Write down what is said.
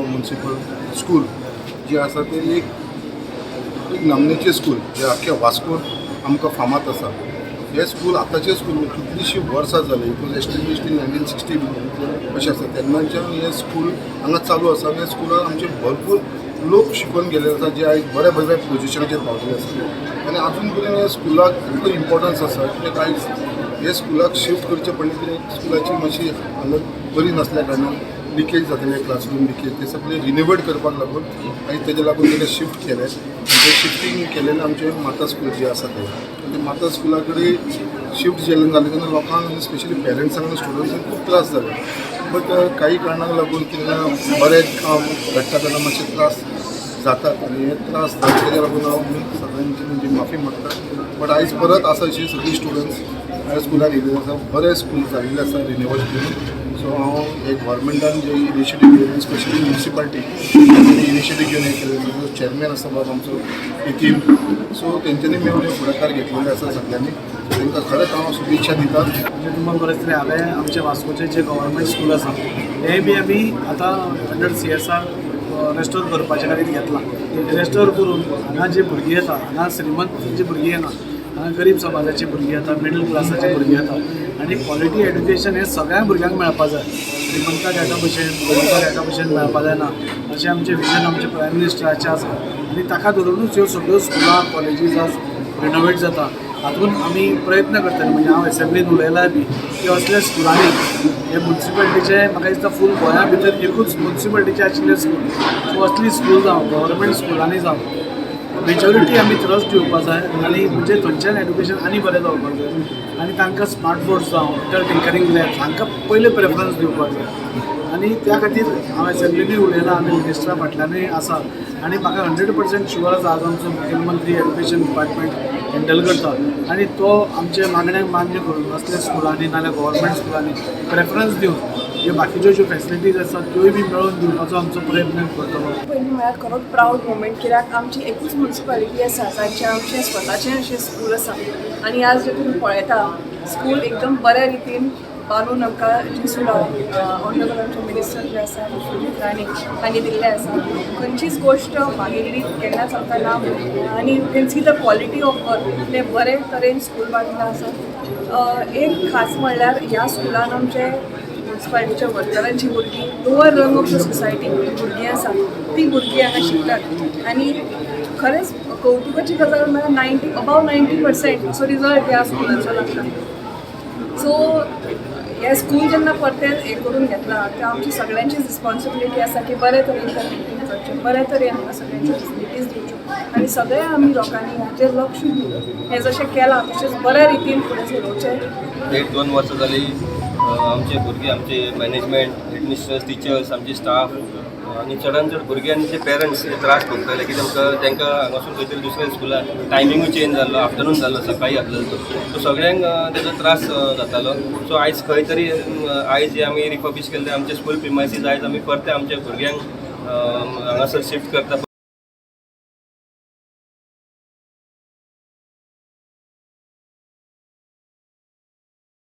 Municipal school जे आसा ते एक एक नामनेचें स्कूल जे आख्ख्या वास्कोन आमकां फामाद आसा. हें स्कूल आतांचें स्कूल न्हू, कितलींशीं वर्सां जालीं. It was established in 1960 अशें आसा. तेन्नाच्यान हें स्कूल हांगा चालू आसा आनी ह्या स्कुलान आमचे भरपूर लोक शिकून गेल्ले आसा, जे आयज बऱ्या बऱ्या पोजिशनाचेर पावलेले आसा. आनी आजून पर्यंत ह्या स्कुलाक इतलो इम्पॉर्टन्स आसा कित्याक आयज हे स्कुलाक शिफ्ट करचें पडलें, कित्याक स्कुलाची मातशी हालत बरी नासल्या कारणान लिकेज जाताले, क्लासरूम लिकेज, ते सगळे रिनोवेट करपाक लागून आनी तेजे लागून तेका शिफ्ट केलें. ते शिफ्टींग केलेलें आमचें माता स्कूल जे आसा तें. आनी माता स्कुला कडेन शिफ्ट जेन्ना जालें तेन्ना लोकांक, स्पेशली पेरंट्सांक आनी स्टुडंट्सांक खूब त्रास जाले. बट काही कारणाक लागून कितें बरें काम घडटा तेन्ना मातशे त्रास जातात आनी हे त्रास जाले, तेज्या लागून हांव सगळ्यांची म्हणजे माफी मागता. बट आयज परत आसा अशी सगळीं स्टुडंट्स आयज स्कुलान येयल्ले आसा, बरें स्कूल जाल्लें आसा रिनोवेट करून. सो हांव हे गव्हर्मेंटान जे इनिशिएटीव घेवन, स्पेशली म्युनिसिपालिटी इनिशिएटीव घेवन हें केलें, चेअरमॅन आसा बाब आमचो नितीन, सो तेंच्यांनी मेळून हे फुडाकार घेतलेले आसा सगळ्यांनी. तांकां खरेंच हांव शुभेच्छा दिता. म्हणजे तुम्हाला खबर आसतलें, हांवें आमचे वास्कोचे जे गव्हर्मेंट स्कूल आसा तेंय बी आमी आतां अंडर सीएसआर रेस्टोर करपाचे खातीर घेतलां. रेस्टोर करून हांगा जी भुरगीं येता, हांगा श्रीमंत जी भुरगीं येना, हांगा गरीब समाजाची भुरगीं येता, मिडल क्लासाची भुरगीं येता आनी क्वॉलिटी एड्युकेशन हें सगळ्या भुरग्यांक मेळपा जाय. श्रीमंताक एका भशेन, गरिबाक एका भशेन मेळपा जायना, अशें आमचें विजन आमचे प्रायम मिनिस्टराचें आसा आनी ताका धरुनूच ह्यो सगळ्यो स्कुलां, कॉलेजीस आज रिनोवेट जाता. हातून आमी प्रयत्न करतले. म्हणजे हांव एसेंब्लीन उलयलां बी की असल्या स्कुलांनी हे म्युन्सिपालिटीचे, म्हाका दिसता फूल गोंया भितर एकूच म्युन्सिपालिटीचें आशिल्लें स्कूल. सो असली स्कूल जावं, गव्हर्मेंट स्कुलांनी जावं, मेजॉरिटी आमी ट्रस्ट दिवपा जाय आनी म्हणजे थंयच्यान एड्युकेशन आनी बरें जावपाक जाय आनी तांकां स्मार्ट बोर्ड जावं, अटल टिंकरींग लॅब हांकां पयलें प्रेफरन्स दिवपाक जाय. आनी त्या खातीर हांव एसेंब्लिनूय उलयलां, आमी मिनिस्टरा फाटल्यानूय आसा आनी म्हाका 100% शुअर आसा, आज आमचो मुखेलमंत्री एज्युकेशन डिपार्टमेंट हँडल करता आनी तो आमच्या मागण्यांक मान्य करून असल्या स्कुलांनी नाल्यार गव्हर्मेंट स्कुलांनी प्रेफरन्स दिवन ज्यो बाकीच्यो ज्यो फेसिलिटीज आसात त्योय बी मेळोवन दिवपाचो आमचो प्रयत्न करतलो. पयलीं म्हळ्यार खरोच प्रावड मोमेंट, कित्याक आमची एकूच मुन्सिपालिटी आसा जांचें आमचें स्वताचें अशें स्कूल आसा. आनी आज जे तुमी पळयता, स्कूल एकदम बऱ्या रितीन बांदून आमकां जेसू ऑनरेबल आमचे मिनिस्टर जे आसा विश्वजीत राणे हांणी दिल्लें आसा. खंयचीच गोश्ट मागिल्ली केन्नाच आमकां ना आनी you can see the quality of work. ते बरे तरेन स्कूल बांदिल्लें आसा. एक खास म्हणल्यार ह्या स्कुलान आमचे म्युन्सिपालिटीच्या वर्करांची भुरगीं, lower rung of the society भुरगीं आसा, ती भुरगीं हांगा शिकतात. आनी खरेंच कवतुकाची गजाल म्हळ्यार 90, अबाव 90% असो रिजल्ट ह्या स्कुलाचो लागता. सो हें स्कूल जेन्ना परतें हें करून घेतलां, ते आमची सगळ्यांचीच रिस्पॉन्सिबिलिटी आसा की बरे तरेन तें मेंटेन करचें, बरे तरेन हांगा सगळ्यांच्यो फेसिलिटीज दिवच्यो आनी सगळ्या आमी लोकांनी हाचेर लक्ष दिवन हें जशें केलां तशेंच बऱ्या रितीन फुडें चलोवचें. देड दोन वर्सां जाली, आमचे भुरगे, आमचे मॅनेजमेंट, हेडमिस्ट्रस, टिचर्स, आमचे स्टाफ आनी चडान चड भुरगे आनी ते पेरंट्स हे त्रास भोगताले की तांकां तांकां हांगासून खंय तरी दुसऱ्या स्कुलान टायमिंगूय चेंज जाल्लो, आफ्टरनून जाल्लो, सकाळी जाल्लो तो. सो सगळ्यांक तेजो त्रास जातालो. सो आयज खंय तरी आयज जे आमी रिफर्बिश केल्ले आमचे स्कूल प्रिमायसीस, आयज आमी परते आमच्या भुरग्यांक हांगासर शिफ्ट करता.